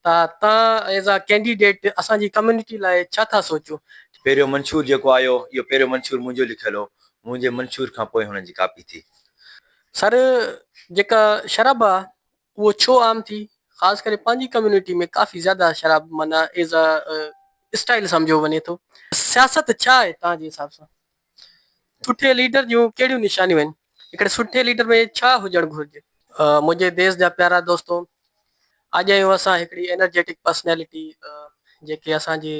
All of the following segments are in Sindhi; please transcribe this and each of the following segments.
ته تان ايز آ ڪينڊيڊيٽ اسان جي ڪميونٽي لاء ڇا ٿا سوچو؟ پهريون منشور جيڪو آيو اهو پهريون منشور منهنجو لکيل هو، منهنجي منشور کان پوء هنن جي ڪاپي ٿي. سر جيڪا شراب آ اهو ڇو عام ٿي خاص ڪري پنهنجي ڪميونٽي ۾ ڪافي زياده شراب معنيٰ ايز آ اسٽائل سمجهيو وڃي ٿو. سياست ڇا آهي توهان جي حساب سان؟ سٺي ليڊر جون ڪهڙيون نشانيون آهن؟ هڪڙي سٺي ليڊر ۾ ڇا هجڻ گهرجي؟ منهنجي ديس جا پيارا دوستو اڄ آهيون اسان هڪڙي انرجيٽڪ پرسنالٽي جيڪي اسان جي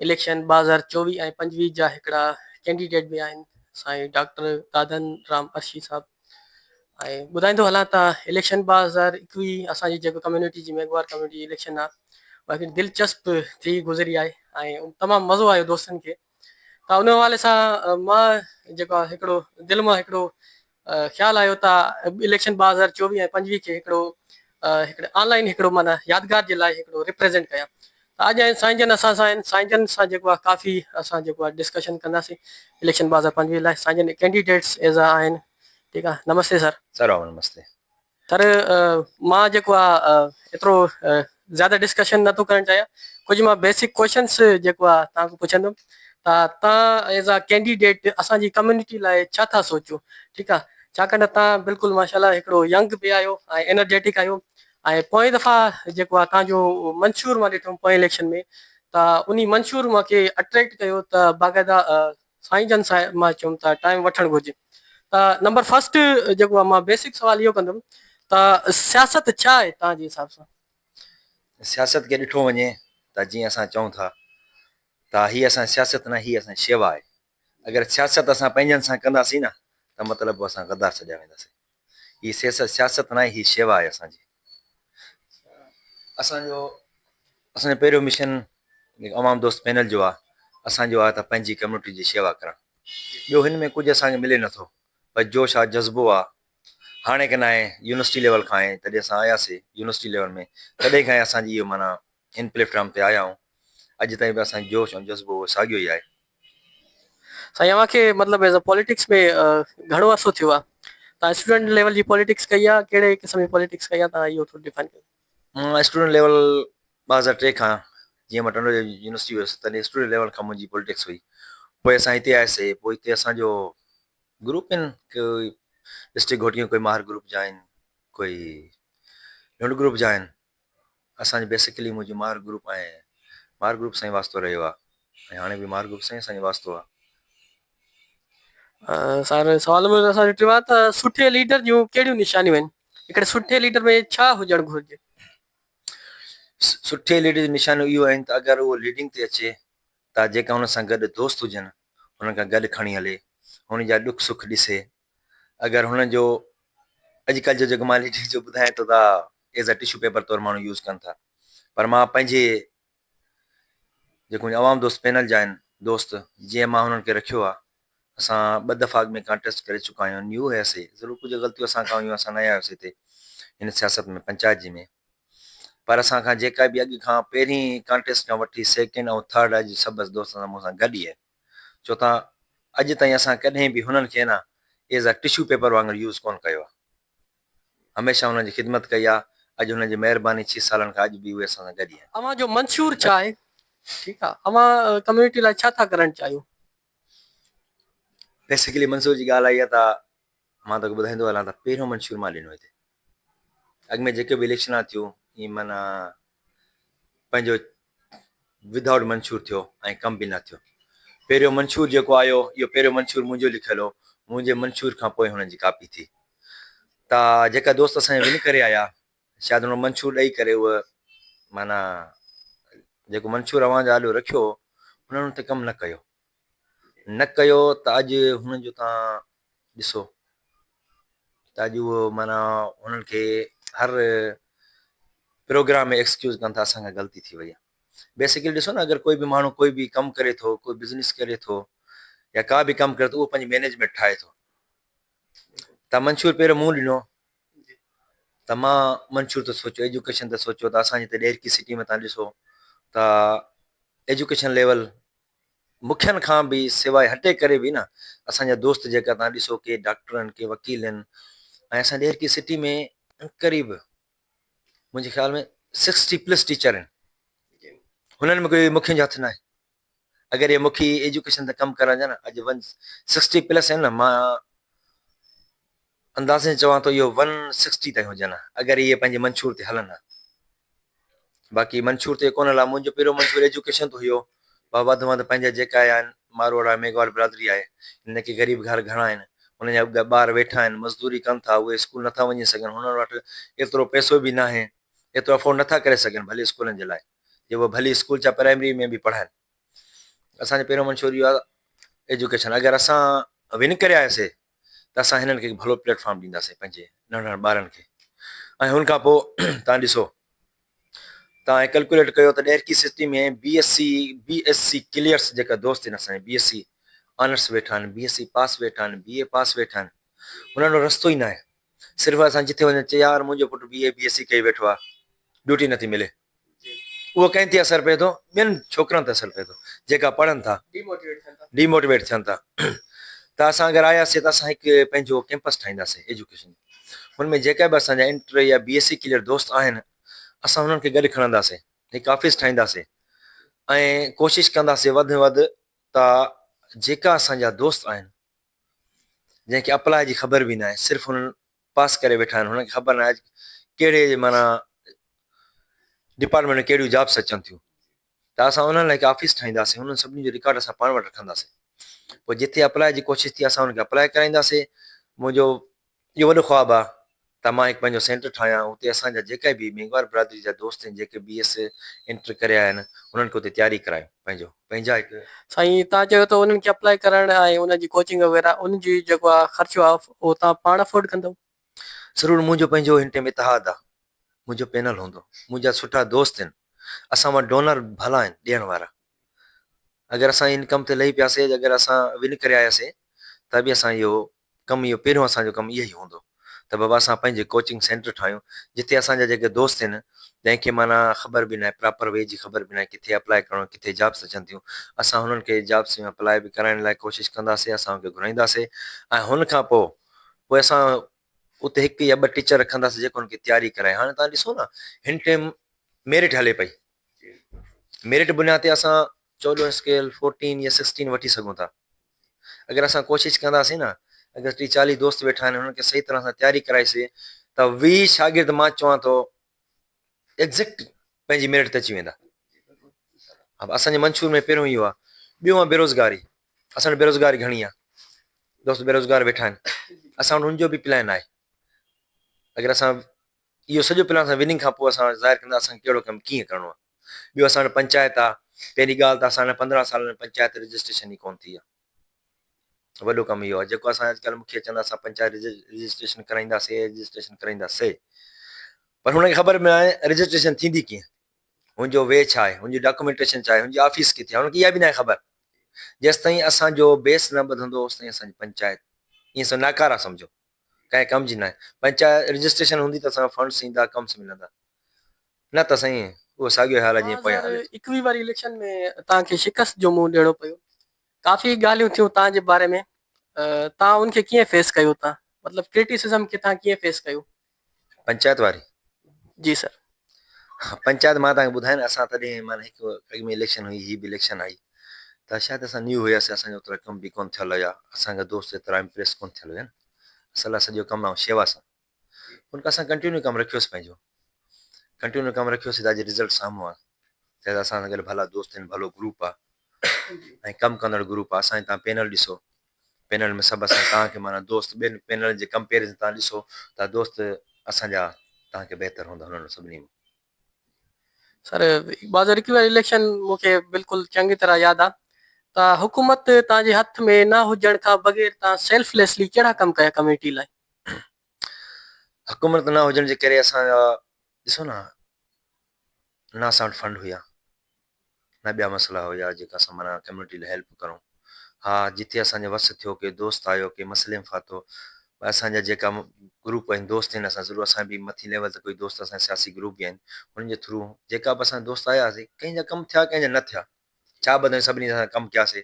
اليڪشن 2024 ۽ 25 جا هڪڙا ڪينڊيڊيٽ به آهن سائين ڊاڪٽر دادن رام ارشي صاحب ۽ ٻڌائيندو هلان ته اليڪشن 2021 اسان جي جيڪو ڪميونٽي جي ميگهواڙ ڪميونٽي جي اليڪشن آهي اها هڪڙي دلچسپ ٿي گذري آهي ۽ تمام مزو آيو دوستن کي ته ان حوالي سان مان جيڪو آهي هڪڙو دل مان هڪڙو خيال آيو ته اليڪشن 2024 ۽ 25 کي هڪڙو هڪڙي آن لائن هڪڙو معنيٰ يادگار جي لاء هڪڙو ريپريزنٽ ڪيان ته اڄ آهن سائين جن اسان سان آهن سائين جن سان جيڪو آهي ڪافي اسان جيڪو آهي ڊسڪشن ڪنداسين اليڪشن 2025 لاء سائين جن ڪينڊيڊيٽس ايز آ آهن ٺيڪ آهي نمستي سر. سر نمستي. سر مان جيڪو آ ايترو زياده ڊسڪشن نٿو ڪرڻ چاهيان ڪجهه مان بيسڪ ڪوشنس جيڪو آ توهان کان پڇندم ته توهان ايز آ ڪينڊيڊيٽ اسان جي ڪميونٽي لاء ڇا ٿا سوچو ٺيڪ آ ڇاڪاڻ ته توهان بلڪل ماشاء الله هڪڙو ينگ به آهيو ۽ انرجيٽڪ آهيو ۽ پوئين دفعا جيڪو آ توهان جو منشور مان ڏٺم پوئين اليڪشن ۾ ته انهي منشور مون کي اٽريڪٽ ڪيو ته باقاعده سائين جن سان مان چيم ته ٽائيم وٺڻ گهرجي ته نمبر فرسٽ جيڪو آهي مان بيسڪ سوال اهو ڪندم ته سياست ڇا آهي توهان جي حساب سان؟ سياست کي ڏٺو وڃي ته جيئن اسان چئون ٿا ته هي اسان سياست نه هي اسان شيوا آهي اگر سياست اسان پنهنجن سان ڪنداسين نه ته مطلب اسان غدار سڏيا وينداسين هي سياست نه هي شيوا آهي اسان جي اسان جو اسان جو پهريون مشن عوام دوست پينل جو آهي اسان جو آهي ته پنهنجي ڪميونٽي جي شيوا ڪرڻ ٻيو هن ۾ ڪجهه اسان کي ملي نٿو پر جوش آهي جذبو آهي هاڻي ڪه ناهي يونيورسٽي ليول کان آهي تڏهن اسان آياسي يونيورسٽي ليول ۾ تڏهن کان اسان جي اهو معنيٰ هن پليٽفارم تي آيا آهيون اڄ تائين به اسان جو جوش ۽ جذبو اهو ساڳيو ئي آهي. سائين اوهان کي مطلب ايز ا پاليٽڪس ۾ گهڻو عرصو ٿيو آهي توهان اسٽوڊنٽ ليول جي پاليٽڪس ڪئي آهي ڪهڙي قسم جي پاليٽڪس ڪئي آهي توهان اهو ٿورو ڊفائن ڪيو. مان اسٽوڊنٽ ليول 2003 کان جيئن مان ٽنڊو يونيورسٽي ويس تڏهن اسٽوڊنٽ ليول کان منهنجي پاليٽڪس هئي پوء اسان هتي آياسي پوء هتي اسان جو گروپ آهن ڪوئي ڊسٽرڪٽ گهوٽڪي ۾ ڪوئي ماهر گروپ جا آهن ڪوئي لنڊ گروپ جا آهن اسان جو بيسڪلي منهنجو ماهر گروپ ۽ ماهر گروپ سان ئي واسطو رهيو آهي ۽ هاڻي به ماهر گروپ سان ئي اسان جو واسطو آهي. سر سوال نمبر اسان جو ٽيون آهي ته سٺي ليڊر جون ڪهڙيون نشانيون آهن؟ هڪڙي سٺي ليڊر ۾ ڇا هجڻ گهرجي؟ سٺي ليڊر جون نشانيون اهو آهن ته اگر اهو ليڊنگ تي اچي ته جيڪا هن سان گڏ دوست هجن هنن کان گڏ کڻي هلي هن جا ڏک سک ڏسي اگر هن جو اڄڪلهه جو جيڪو مان ليڊر جو ٻڌايان ٿو ته ايز اي ٽشو پيپر طور ماڻهو يوز ڪن ٿا پر مان پنهنجي جيڪو عوام دوست پينل جا آهن دوست جيئن مان هنن کي رکيو آهي اسان ٻه دفعا اڳ ۾ ڪانٽيسٽ ڪري چڪا آهيون نيو هياسي ضرور ڪجهه غلطيون اسان کان هيون اسان نه آياسي هتي هن سياست ۾ پنچائت جي ۾ پر اسان کان جيڪا به اڳ کان پهرين ڪانٽيسٽ کان وٺي سيڪنڊ ۽ ٿرڊ اڄ سڀ دوست مون سان گڏ ئي آهن ڇو ته اڄ تائين اسان ڪڏهن به هنن کي نه ايز اي ٽشو پيپر وانگر يوز ڪونه ڪيو آهي. هميشه هنن جي خدمت ڪئي آهي. اڄ هنن جي مهرباني ڇهه سالن کان اڄ به اهي اسان سان گڏ ئي آهن. اوهان جو منشور ڇا آهي؟ ٺيڪ آهي اوهان ڪميونٽي لاء ڇا ٿا ڪرڻ چاهيو؟ بيسيڪلي منشور جي ڳالهه آئي آهي ته مان توکي ٻڌائيندو هلان ته پهريون منشور مان ڏنو هتي اڳ ۾ جيڪي به اليڪشنان ٿيون ائين معنيٰ پنهنجو ودائوٽ منشور ٿيو ۽ ڪم به نه ٿيو. پهريون منشور جيڪو آيو اهو پهريون منشور منهنجو لکيل هو، منهنجي منشور کان پوء هنن جي ڪاپي ٿي ته جيڪا دوست اسان جا ون ڪري آيا شايد هن منشور ڏئي ڪري اهو معنيٰ جيڪو منشور اوهان جا آڏو رکيو هو هنن ان تي ڪم نه ڪيو نه ڪيو ته اڄ هنن جو تان ڏسو ته اڄ اهو معنيٰ هنن کي هر پروگرام ۾ ايڪسڪيوز ڪن ٿا اسان کان غلطي ٿي وئي آهي بيسڪلي ڏسو نه اگر ڪوئي به ماڻهو ڪوئي به ڪم ڪري ٿو ڪوئي بزنس ڪري ٿو يا ڪا به ڪم ڪري ٿو اهو پنهنجي مينيجمينٽ ٺاهي ٿو ته منشور پهريون مون ڏنو ته مان منشور ته سوچيو ايجوڪيشن ته سوچيو ته اسان جي هتي ڏهرڪي سٽي ۾ تان ڏسو ته ايجوڪيشن ليول مکين کان به سواء هٽي ڪري به نه اسان جا دوست جيڪا تان ڏسو ڪي ڊاڪٽر آهن ڪي وڪيل آهن ۽ اسان ڏهرڪي سٽي ۾ قريب منهنجي خيال ۾ 60 پلس ٽيچر آهن هنن ۾ ڪوئي مکين جو هٿ ناهي اگر اهي مکي ايجوڪيشن تي ڪم ڪرڻ جا نه اڄ ون سڪسٽي پلس آهن نه مان اندازي چوان ٿو اهو ون سڪسٽي تائين هجن ها اگر اهي پنهنجي منشور تي هلن ها باقي منشور تي ڪونه هلا منهنجو پهريون منشور ايجوڪيشن تو هيو بابا وڌ وڌ پنهنجا جيڪا آهن ماروئڙا ميگهواڙ برادري آهي هن کي غريب گهر گهڻا آهن هن جا ٻار ويٺا آهن مزدوري ڪن ٿا اهي اسڪول نٿا وڃي سگهن هنن وٽ ايترو پئسو به ناهي ايترو افورڊ نٿا ڪري سگهن ڀلي اسڪولن جي لاء جي اهي ڀلي اسڪول ڇا پرائمري ۾ به پڙهائن اسان جو پهريون منشور اهو آهي ايجوڪيشن اگر اسان ون ڪري آياسي ته اسان هنن کي ڀلو پليٽ فارم ڏينداسي پنهنجي ننڍڙن ٻارن کي ۽ هن کان پوء تان ڏسو تان ڪلڪوليٽ ڪيو ته Daharki city ۾ B S C B S C clears جيڪا دوست آهن اسان بي ايس سي آنرس ويٺا آهن بي ايس سي پاس ويٺا آهن بي اي پاس ويٺا آهن انهن جو رستو ئي ناهي صرف اسان جتي وڃون چي يار منهنجو پٽ بي اي بي ايس سي ڪئي ويٺو آهي ڊيوٽي نٿي ملي اهو ڪنهن تي اثر پئي ٿو ٻين ڇوڪرن تي اثر پئي ٿو جيڪا پڙهن ٿا ڊيموٽيويٽ ٿين ٿا ته اسان اگر آياسي ته اسان هڪ پنهنجو ڪيمپس ٺاهينداسي ايجوڪيشن هن ۾ جيڪا به اسان جا انٽر يا بي ايس سي ڪليئر دوست آهن اسان هنن کي گڏ کڻنداسي هڪ آفيس ٺاهينداسي ۽ ڪوشش ڪنداسي وڌ ۾ وڌ ته جيڪا اسان جا دوست آهن جنهن کي اپلاء جي خبر به ناهي صرف هنن پاس ڪري ويٺا آهن هنن کي خبر ناهي ڪهڙي معنيٰ ڊپارٽمينٽ ۾ ڪهڙيون جابس اچن ٿيون ته اسان انهن لاء هڪ آفيس ٺاهينداسين انهن سڀني جو رڪارڊ اسان پاڻ وٽ رکنداسين پوء جتي اپلاء جي ڪوشش ٿي اسان انهن کي اپلاء ڪرائينداسين منهنجو اهو وڏو خواب آهي ته مان هڪ پنهنجو سينٽر ٺاهيان اتي اسان جا جيڪا به مينگهواڙ برادري جا دوست آهن جيڪي بي ايس انٽر ڪري آيا آهن انهن کي اتي تياري ڪرايون پنهنجو پنهنجا هڪ سائين تان چيو ته انهن کي اپلائي ڪرڻ ۽ انهن جي ڪوچنگ وغيره ان جي جيڪو آ خرچو آ اهو تان پاڻ افورڊ ڪندو؟ ضرور منهنجو پنهنجو هن ٽيم اتحاد آ منهنجو پينل هوندو منهنجا سٺا دوست آهن اسان وٽ ڊونر ڀلا آهن ڏيڻ وارا اگر اسان ان ڪم تي لهي پياسي اگر اسان ون ڪري آياسي ته به اسان اهو ڪم اهو پهريون اسان جو ڪم اهو ئي هوندو ته بابا اسان پنهنجي ڪوچنگ سينٽر ٺاهيون جتي اسان جا جيڪي دوست آهن جنهن کي معنيٰ خبر به ناهي پراپر وي جي خبر به ناهي ڪٿي اپلاء ڪرڻو ڪٿي جابس اچن ٿيون اسان هنن کي جابس ۾ اپلاء به ڪرائڻ لاء ڪوشش ڪنداسي اسان هن کي گهرائينداسي ۽ هن کان پوء پوء اسان اتي هڪ يا ٻه ٽيچر رکنداسي جيڪو هن کي تياري ڪرائي هاڻي تان ڏسو نه هن ٽيم ميرٽ هلي پئي ميرٽ بنياد تي اسان 14 اسڪيل 14 يا 16 وٺي سگهون ٿا اگر اسان ڪوشش ڪنداسين نه اگر ٽي چاليهه دوست ويٺا آهن انهن کي صحيح طرح سان تياري ڪرائيسي ته 20 شاگرد مان چوان ٿو ايگزيڪٽ پنهنجي ميرٽ تي اچي ويندا. اسان جي منشور ۾ پهريون اهو آهي. ٻيو آهي بيروزگاري. اسان وٽ بيروزگاري گهڻي آهي. دوست بيروزگار ويٺا آهن. اسان وٽ هن جو به پلان آهي. اگر اسان اهو سڄو پلان اسان وننگ کان پوء اسان ظاهر ڪندا اسان کي ڪهڙو ڪم ڪيئن ڪرڻو آهي. ٻيو اسان وٽ پنچائت آهي. پهرين ڳالهه ته اسان وٽ 15 سالن ۾ پنچائت رجسٽريشن ئي ڪونه ٿي آهي. وڏو ڪم اهو آهي جيڪو اسان اڄڪلهه مکي چوندا اسان پنچائت رجسٽريشن ڪرائينداسي رجسٽريشن ڪرائينداسي پر هن کي خبر به ناهي رجسٽريشن ٿيندي ڪيئن هن جو وي ڇا آهي هن جي ڊاڪومينٽيشن ڇا آهي هن جي آفيس ڪٿي آهي هن کي اها به ناهي خبر جيستائين اسان جو بيس نه ٻڌندو اوستائين اسان جي پنچائت ائين سو ناڪارا سمجهو ڪنهن ڪم جي ناهي پنچائت رجسٽريشن هوندي ته اسان فنڊس ايندا ڪمس ملندا نه ته سائين اهو ساڳيو حال آهي جيئن پويان هلي ٿو. 2021 واري اليڪشن ۾ توهان کي شڪست جو منهن ڏيڻو پيو ڪافي ڳالهيون ٿيون توهان جي باري ۾ توهان ان کي ڪيئن فيس ڪيو ٿا مطلب ڪرٽيسزم کي توهان ڪيئن فيس ڪيو؟ پنچائت واري؟ جي سر. پنچائت مان توهان کي ٻڌايان نه اسان تڏهن معنيٰ هڪ اڳ ۾ اليڪشن هئي هي به اليڪشن آئي ته شايد اسان نيو هياسي اسان جو اوترا ڪم به ڪونه ٿيل هيا اسان کي دوست ايترا امپريس ڪونه ٿيل هيا نه اصل آ سڄو ڪم آئون شيوا سان ان کان اسان ڪنٽينيو ڪم رکيوسي پنهنجو ڪنٽينيو ڪم رکيوسي ته اڄ رزلٽ سامهون آ ته اسان سان گڏ ڀلا دوست آهن ڀلو گروپ آ ۽ ڪم ڪندڙ گروپ آ اسان تان پينل ڏسو پينل ۾ سڀ اسان تان کي معنيٰ دوست ٻين پينل جي ڪمپيرزن تان ڏسو ته دوست اسان جا تان کي بهتر هوندا هنن سڀني ۾ سر 2021 واري اليڪشن مون کي بلڪل چڱي طرح ياد آ ته حڪومت تان جي هٿ ۾ نه هجڻ کان بغير تان سيلف ليسلي ڪهڙا ڪم ڪيا ڪميونٽي لاء؟ حڪومت نه هجڻ جي ڪري اسان جا ڏسو نه نه اسان وٽ فنڊ هيا نه ٻيا مسئلا هيا جيڪا اسان معنيٰ ڪميونٽي لاء هيلپ ڪرون ها جتي اسان جو وس ٿيو ڪي دوست آيو ڪي مسئلي ۾ ڦاٿو اسان جا جيڪا گروپ آهن دوست آهن اسان ضرور اسان به مٿي ليول تي ڪوئي دوست اسان سياسي گروپ به آهن انهن جي ٿرو جيڪا به اسان دوست آياسي ڪنهن جا ڪم ٿيا ڪنهن جا نه ٿيا ڇا ٻڌايون سڀني سان ڪم ڪياسي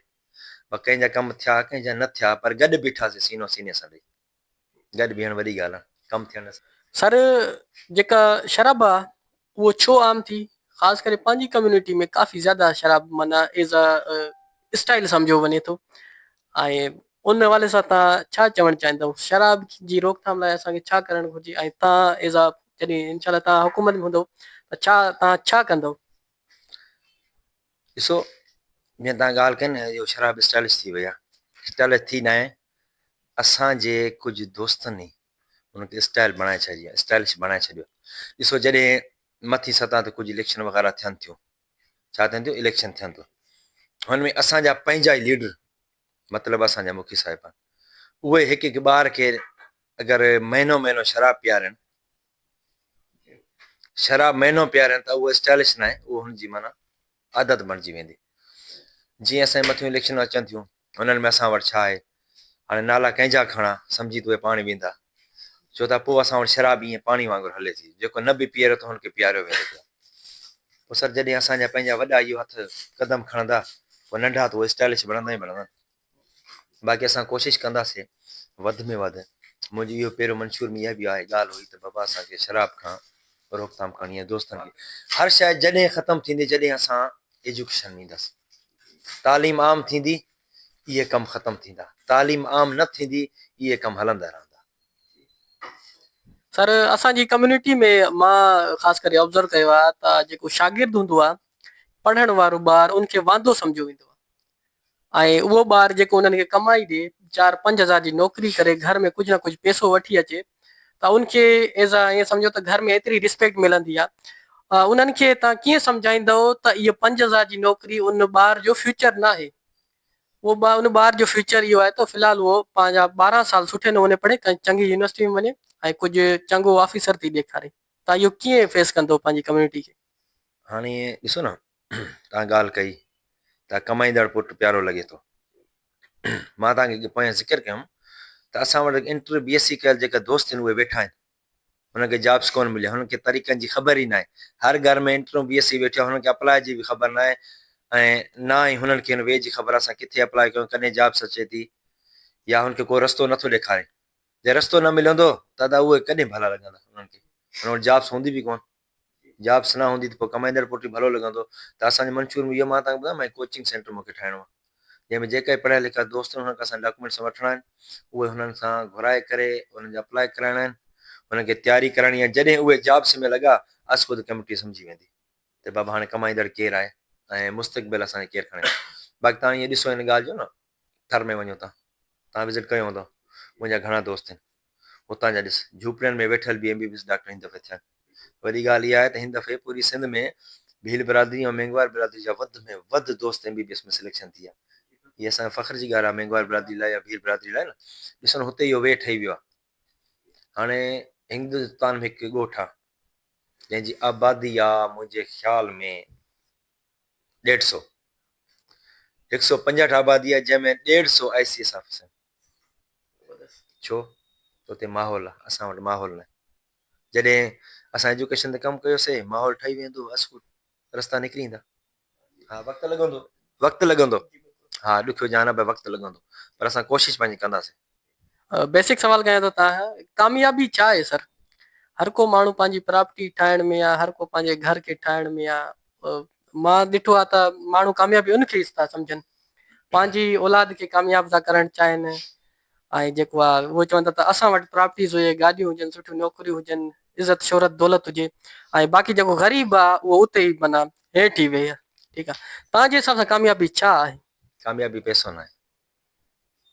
پر ڪنهن جا ڪم ٿيا ڪنهن جا نه ٿيا پر گڏ بيٺاسي سينو سيني سان ڏئي گڏ بيهڻ وڏي ڳالهه آهي ڪم ٿيڻ سر جيڪا شراب آ. اهو ڇو عام ٿي خاص ڪري پنهنجي ڪميونٽي ۾ ڪافي زياده شراب معنيٰ ايز ا اسٽائل سمجهيو وڃي ٿو ۽ ان حوالي سان تان ڇا چوڻ چاهيندو شراب جي روڪٿام لاء اسان کي ڇا ڪرڻ گهرجي ۽ تان ايز ا جڏهن انشاء الله تان حڪومت ۾ هوندو ته ڇا تان ڇا ڪندو؟ ڏسو جيئن تان ڳالهه ڪئي نه اهو شراب اسٽائلش ٿي وئي آهي اسٽائلش ٿي ناهي اسان جي ڪجهه دوستن ئي ان کي اسٽائل بڻائي ڇڏي آهي اسٽائلش بڻائي ڇڏيو ڏسو جڏهن مٿي سطح تي ڪجهه اليڪشن وغيره ٿين ٿيون ڇا ٿين ٿيون اليڪشن ٿين ٿيون هن ۾ اسان جا پنهنجا ئي ليڊر مطلب اسان جا مکي صاحبان اهي هڪ هڪ ٻار کي اگر مهينو مهينو شراب پيارين شراب مهينو پيارين ته اهو اسٽائلش ناهي اهو هن جي معنيٰ عادت بڻجي ويندي. جيئن اسان جي مٿيون اليڪشنون اچن ٿيون، انهن ۾ اسان وٽ ڇا آهي؟ هاڻي نالا ڪنهن جا کڻان، سمجهي ته اهي پاڻ ويندا. ڇو ته پوء اسان وٽ شراب ائين پاڻي وانگر هلي ٿي، جيڪو نه به پيئري ٿو هن کي پياريو ويندو پيو. پوء سر جڏهن اسان جا پنهنجا وڏا اهو هٿ قدم کڻندا، پوء ننڍا ته اهي اسٽائلش بڻندا ئي بڻندا. باقي اسان ڪوشش ڪنداسين وڌ ۾ وڌ منهنجي اهو پهريون منشور ۾ اها به آهي ڳالهه هئي ته بابا اسان کي شراب کان روڪٿام ڪرڻي آهي دوستن کي هر شيء جڏهن ختم ٿيندي جڏهن اسان ايجوڪيشن ۾ اينداسين تعليم عام ٿيندي اهي ڪم ختم ٿيندا تعليم عام نه ٿيندي اهي ڪم هلندا رهندا. سر اسان جي ڪميونٽي ۾ مان خاص ڪري آبزرو ڪيو آهي ته جيڪو شاگرد هوندو آهي پڙهڻ وارو ٻار ان کي واندو سمجهيو ويندو آهي ۽ اهو ٻار جيڪو انهن کي ڪمائي ڏي، چار پنج هزار جي نوڪري ڪري گهر ۾ ڪجهه نه ڪجهه پئسو وٺي اچي ته ان کي ايز ا ائين سمجهو ته گهر ۾ ايتري ريسپيڪٽ ملندي آهي. انهن کي توهان ڪيئن سمجهائيندؤ ته اهو 5000 جي نوڪري ان ٻار جو فيوچر ناهي. اهو ان ٻار جو فيوچر اهو آهي ته في الحال اهو پنهنجا 12 سال سٺي نموني پڙهي ڪنهن چڱي يونيورسٽي ۾ وڃي ۽ ڪجهه چڱو آفيسر ٿي ڏيکاري. توهان اهو ڪيئن فيس ڪندؤ پنهنجي ڪميونٽي کي؟ هاڻي ڏسو نه توهان ڳالهه ڪئي ته ڪمائيندڙ پٽ پيارو لڳي ٿو. مان توهان کي پويان ذڪر ڪيم ته اسان وٽ انٽر بي ايس سي ڪيل جيڪا دوست آهن اهي ويٺا آهن هنن کي جابس ڪونه مليا هنن کي طريقن جي خبر ئي ناهي هر گهر ۾ انٽر بي ايس سي ويٺي آهي هنن کي اپلاء جي به خبر ناهي ۽ نه ئي هنن کي هن وي جي خبر اسان ڪٿي اپلاء ڪيون ڪڏهن جابس اچي ٿي يا هن کي ڪو رستو نٿو ڏيکاري جي رستو نه ملندو ته ادا اهي ڪڏهن ڀلا لڳندا هنن کي هن وٽ جابس هوندي به ڪونه جابس نه هوندي ته پوء ڪمائيندڙ پٽ ئي ڀلو لڳندو ته اسان جو منشور ۾ اهو مان توهان کي ٻڌايان مان ڪوچنگ سينٽر مون کي ٺاهڻو آهي جنهن ۾ جيڪا به پڙهيا لکيا دوست آهن انهن کان اسان ڊاڪومينٽس وٺڻا آهن اهي هنن سان گهرائي ڪري انهن جا اپلاء ڪرائڻا آهن انهن کي تياري ڪرائڻي آهي جڏهن اهي جابس ۾ لڳا اس خود ڪميونٽي سمجهي ويندي ته بابا هاڻي ڪمائيندڙ ڪير آهي ۽ مستقبل اسان جو ڪير کڻي باقي توهان ائين ڏسو هن ڳالهه جو نه ٿر ۾ وڃو ٿا تان وزٽ ڪيو هوندو منهنجا گهڻا دوست آهن اتان جا ڏس جهوپڙين ۾ ويٺل به M B B S doctor هن دفعي ٿيا آهن وڏي ڳالهه اها آهي ته هن دفعي پوري سنڌ ۾ ڀيل برادري ۽ مينگوار برادري جا وڌ ۾ وڌ دوست M B B S ۾ selection ٿي آهي هي اسان جي فخر جي ڳالهه آهي مينگوار برادري لاء يا ڀيل برادري لاء نه ڏسو نه هتي اهو وي ٺهي ويو آهي هاڻي هندستان ۾ هڪ ڳوٺ آهي جنهن جي آبادي آهي منهنجي خيال ۾ ڏيڍ سو، هڪ سو پنجهٺ آبادي آهي جنهن ۾ ڏيڍ سو آء سي ايس آفيسر آهن. ڇو ته اتي ماحول آهي اسان وٽ ماحول ناهي. جڏهن اسان ايجوڪيشن تي ڪم ڪيوسي ماحول ٺهي ويندو اسڪول رستا نڪري ايندا. ها وقت لڳندو وقت لڳندو ها ڏکيو جان آهي پر وقت لڳندو پر اسان ڪوشش پنهنجي ڪنداسين. بيسڪ سوال ڪيان ٿو تان کان ڪاميابي ڇا آهي سر هر ڪو ماڻهو پنهنجي پراپرٽي ٺاهڻ ۾ آ هر ڪو پنهنجي گهر کي ٺاهڻ ۾ آ مان ڏٺو آ ته ماڻهو ڪاميابي ان کي ئي ٿا سمجهن پنهنجي اولاد کي ڪامياب ٿا ڪرڻ چاهين ۽ جيڪو آ اهو چون ٿا ته اسان وٽ پراپرٽيز هجي گاڏيون هجن سٺيون نوڪريون هجن عزت شهرت دولت هجي ۽ باقي جيڪو غريب آ اهو اتي ئي معنيٰ هيٺ ئي ويهي ٺيڪ آ تان جي حساب سان ڪاميابي ڇا آهي؟ ڪاميابي پئسو ناهي.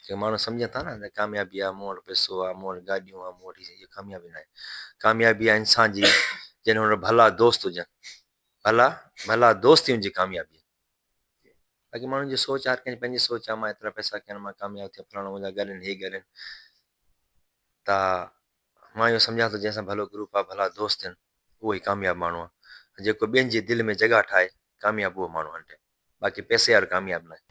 جيڪي ماڻهو سمجهن ٿا نه ته ڪاميابي آهي مون وٽ پئسو آهي مون وٽ گاڏيون آهن مون وٽ هي اها ڪاميابي ناهي ڪاميابي آهي انسان جي جڏهن هن وٽ ڀلا دوست هجن ڀلا ڀلا دوست ئي هن جي ڪاميابي آهي باقي ماڻهن جي سوچ هر ڪنهن جي پنهنجي سوچ آهي مان ايترا پئسا ڪيا آهن مان ڪامياب ٿيان فلاڻو منهنجا گڏ آهن هي گڏ آهن ته مان اهو سمجهان ٿو جنهن سان ڀلو گروپ آهي ڀلا دوست آهن اهو ئي ڪامياب ماڻهو آهي جيڪو ٻين جي دل ۾ جڳهه ٺاهي ڪامياب اهو ماڻهو آهي باقي پئسي وارو ڪامياب ناهي.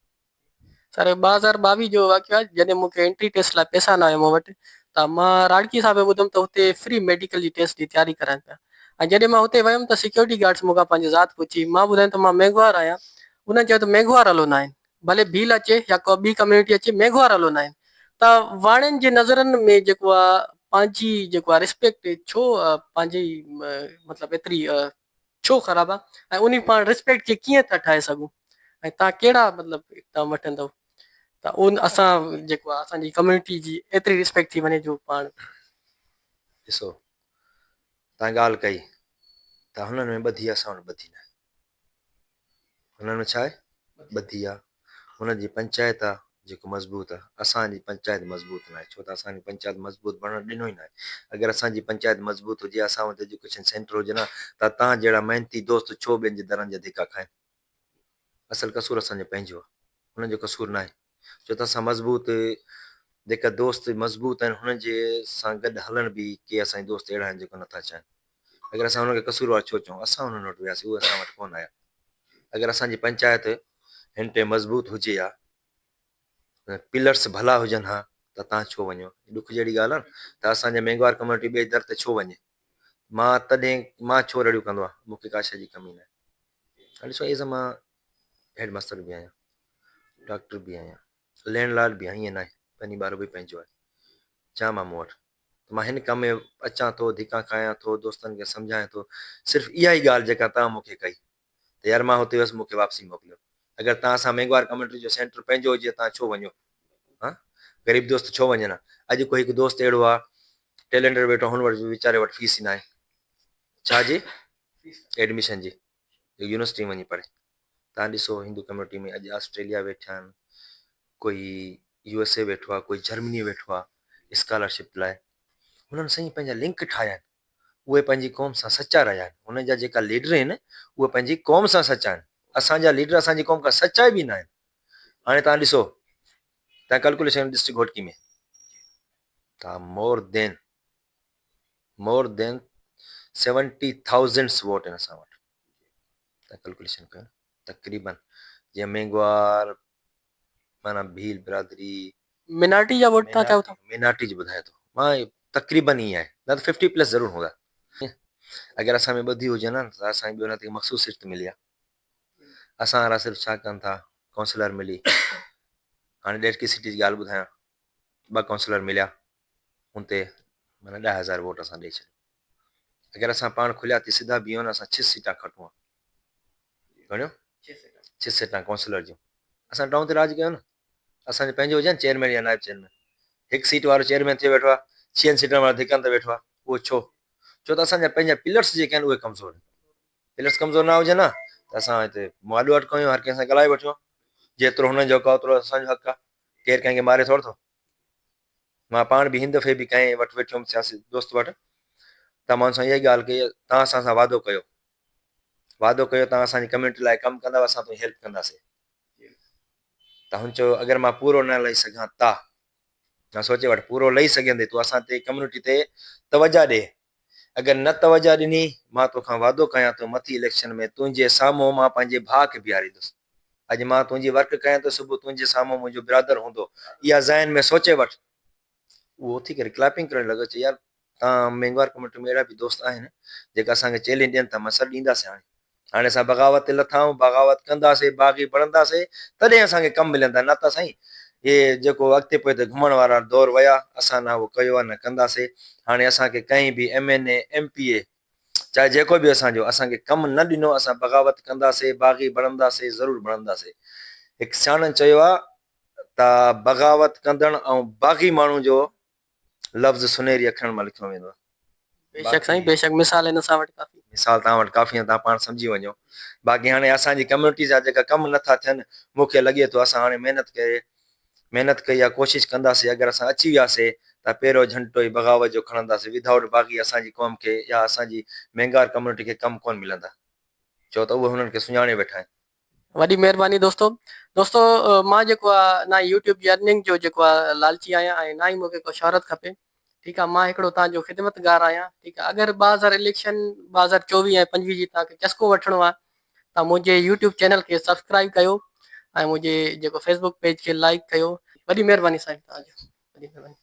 سر 2022 جو واقعو آهي جڏهن مون کي انٽري ٽيسٽ لاء پئسا نه هيا مون وٽ ته مان راڙڪي صاحب کي ٻڌم ته هتي فري ميڊيڪل جي ٽيسٽ جي تياري ڪرائين پيا ۽ جڏهن مان هتي ويم ته سيڪيورٽي گارڊس مون کان پنهنجي ذات پڇي مان ٻڌايم ته مان ميگهوار آهيان انهن چيو ته ميگهوار الو ناهن ڀلي ڀيل اچي يا ڪا ٻي ڪميونٽي اچي ميگهوار الو ناهن ته واڻين جي نظرن ۾ جيڪو آ پنهنجي جيڪو آ ريسپيڪٽ ڇو پنهنجي مطلب ايتري ڇو خراب آ ۽ انهي پاڻ ريسپيڪٽ کي ڪيئن ٿا ٺاهي سگهون ۽ تان ڪهڙا مطلب اقدام وٺندؤ ته ان اسان جيڪو آ اسان جي ڪميونٽي جي ايتري ريسپيڪٽ ٿي وڃي جو پاڻ. ڏسو تان ڳالهه ڪئي ته هنن ۾ ٻڌي اسان وٽ ٻڌي ناهي. هنن ۾ ڇا آهي؟ ٻڌي آ. هنن جي پنچائت آ جيڪو مضبوط آ. اسان جي پنچائت مضبوط ناهي ڇو ته اسان جي پنچائت مضبوط بڻڻ ڏنو ئي ناهي. اگر اسان جي پنچائت مضبوط هجي اسان وٽ ايجوڪيشن سينٽر هجن ها ته تان جهڙا محنتي دوست ڇو ٻين جي درن جا ڌڪا کائن. اصل قصور اسان جو پنهنجو آ. هنن جو قصور ناهي. ڇو ته اسان مضبوط جيڪا دوست مضبوط آهن هنن جي سان گڏ هلڻ به ڪي اسان جي دوست اهڙا آهن جيڪو نٿا چاهين. اگر اسان انهن کي قصوروار ڇو چئون؟ اسان انهن وٽ وياسين، اهي اسان وٽ ڪونه آيا. اگر اسان جي پنچائت هن ٽائيم مضبوط هجي ها، پلرس ڀلا هجن ها ته تان ڇو وڃو؟ ڏک جهڙي ڳالهه آهي نه ته اسان جا مينگهوار ڪميونٽي ٻئي در تي ڇو وڃي؟ مان تڏهن مان ڇو رڙيون ڪندو آهيان؟ مون کي ڪا شيء جي ڪمي ناهي. هاڻي ڏسو ايز مان هيڊ ماستر به آهيان، ڊاڪٽر به آهيان، لينڊ لارڊ به آهيان، ائين ناهي پني ٻارو به پنهنجو آهي، جام آهي مون وٽ. ته مان هن ڪم ۾ اچان ٿو، ڌڪا کايان ٿو، دوستن کي سمجهايان ٿو، صرف اها ئي ڳالهه جيڪا توهان مون کي ڪئي ته يار مان هتي ويس مون کي واپسي موڪليو. اگر توهان سان مينگهوار ڪميونٽي جو سينٽر پنهنجو هجي توهان ڇو وڃو؟ ها غريب دوست ڇو وڃن ها؟ اڄ ڪو هڪ دوست اهڙو آهي ٽيلنٽيڊ ويٺو هن وٽ ويچاري وٽ فيس ئي ناهي ڇا جي ايڊميشن جي جو يونيورسٽي ۾ وڃي پڙهي. توهان ڏسو هندو ڪميونٽي ۾ اڄ آسٽريليا ويٺا آهن، ڪوئي يو ايس اي ويٺو آهي، ڪوئي جرمني ويٺو آهي اسڪالرشپ لاء. هنن سائين پنهنجا لنڪ ٺاهيا آهن. اهي پنهنجي قوم سان سچا رهيا آهن. هنن جا جيڪا ليڊر آهن اهي پنهنجي قوم سان سچا آهن. اسان جا ليڊر اسان جي قوم کان سچا به نه آهن. هاڻي توهان ڏسو توهان ڪلڪوليشن ڊسٽرڪٽ گهوٽڪي ۾ توهان مور دين مور دين سيونٽي ٿائوزنڊس ووٽ آهن اسان وٽ تان ڪلڪوليشن ڪيو تقريبن جيئن مينگوار معنيٰ ڀيل برادري مينارٽي جا ووٽ تان چاهيو ٿا مينارٽي جي ٻڌايان ٿو مان تقريبن ائين آهي نه ته ففٽي پلس ضرور هوندا اگر اسان ۾ ٻڌي هجي نه ته اسان کي ٻيو نه ته مخصوص سيٽ ته ملي آ اسان وارا صرف ڇا ڪن ٿا ڪائونسلر ملي هاڻي ڏيڍ ڪي سٽي جي ڳالهه ٻڌايان ٻه ڪائونسلر مليا ان تي معنيٰ 10,000 ووٽ اسان ڏئي ڇڏيو. اگر اسان پاڻ کليا ٿي سڌا بيهون نه اسان ڇهه سيٽان کٽون ها. گهڻيون؟ ڇهه سيٽان ڪائونسلر جون. اسان ٽائون تي راڄ ڪيو نه. اسان جو پنهنجو هجي نه چيئرمين يا نائب چيئرمين. هڪ سيٽ وارو چيئرمين ٿيو ويٺو آهي، ڇهن سيٽن وارو ڌڪن تي ويٺو آهي. اهو ڇو؟ ڇو ته اسان جا پنهنجا پلرس جيڪي آهن اهي ڪمزور آهن. پلرس ڪمزور نه هجن ها ته اسان هتي مهاڏو اٽڪايون هر ڪنهن سان ڳالهائي وٺون. جيترو هنن جو حق آهي اوترو اسان جو حق آهي. ڪير ڪنهن کي ماري ٿورو ٿو. مان پاڻ به هن دفعي به ڪنهن وٽ ويٺو هيم سياسي دوست وٽ ته مان ان سان اها ئي ڳالهه ڪئي توهان اسان سان وعدو ڪيو وعدو ڪيو توهان اسان جي ڪميونٽي لاء ڪم ڪندؤ اسان تنهنجي هيلپ ڪنداسين ته هن چيو اگر مان پورو نه لهي سگهان ته مان سوچي وٺ پورو لهي سگهندي تون اسان تي ڪميونٽي تي توجه ڏي اگر نه توجه ڏني، مان توکان وعدو ڪيان ٿو مٿي اليڪشن ۾ تنهنجي سامهون مان پنهنجي ڀاء کي بيهاريندس. اڄ مان تنهنجي ورڪ ڪيان ٿو صبح تنهنجي سامهون منهنجو برادر هوندو. اها ذهن ۾ سوچي وٺ. اهو اٿي ڪري ڪليپنگ ڪرڻ لڳو چي يار توهان مينگهوار ڪميونٽي ۾ اهڙا به دوست آهن جيڪا اسان کي چئلينج ڏين ٿا مان سر ڏينداسين هاڻي. هاڻي اسان بغاوت تي لٿا آهيون، بغاوت ڪنداسين، باغي بڻنداسين، تڏهن اسان کي ڪم ملندا، نه ته سائين هي جيڪو اڳتي پوئتي گهمڻ وارا دور ويا، اسان نه اهو ڪيو آهي نه ڪنداسين، هاڻي اسان کي ڪنهن به ايم اين اي، ايم پي اي، چاهي جيڪو به اسان جو، اسان کي ڪم نه ڏنو، اسان بغاوت ڪنداسين، باغي بڻنداسين، ضرور بڻنداسين. هڪ سياڻن چيو آهي ته بغاوت ڪندڙ ۽ باغي ماڻهو جو لفظ سنهري اکرن مان لکيو ويندو آهي. بيشڪ سائين بيشڪ مثال هن اسان وٽ ڪافي. مثال توهان وٽ ڪافي آهن توهان پاڻ سمجهي وڃو. باقي هاڻي اسان جي ڪميونٽي جا جيڪا ڪم نه ٿا ٿين مون کي لڳي ٿو اسان هاڻي محنت ڪري محنت ڪئي آهي ڪوشش ڪنداسي اگر اسان اچي وياسي ته پهريون جهنڊو ئي بغاوت جو کڻنداسي ودائوٽ باغي اسان جي قوم کي يا اسان جي مينگار ڪميونٽي کي ڪم ڪونه ملندا ڇو ته اهي هنن کي سڃاڻي ويٺا آهن. وڏي مهرباني دوستو دوستو مان جيڪو آ نه يوٽيوب جي ارننگ جو جيڪو آ لالچي آهيان ۽ نه ئي مونکي ڪو شهرت کپي ٺيڪ آ مان هڪڙو تان جو خدمتگار آهيان ٺيڪ آ اگر 2000 اليڪشن 2024 ۽ 25 جي تان کي چسڪو وٺڻو آ ته منهنجي يوٽيوب چينل کي سبسڪرائب ڪيو ۽ منهنجي جيڪو فيسبوڪ پيج کي لائڪ ڪيو وڏي مهرباني سائين تان جو وڏي مهرباني.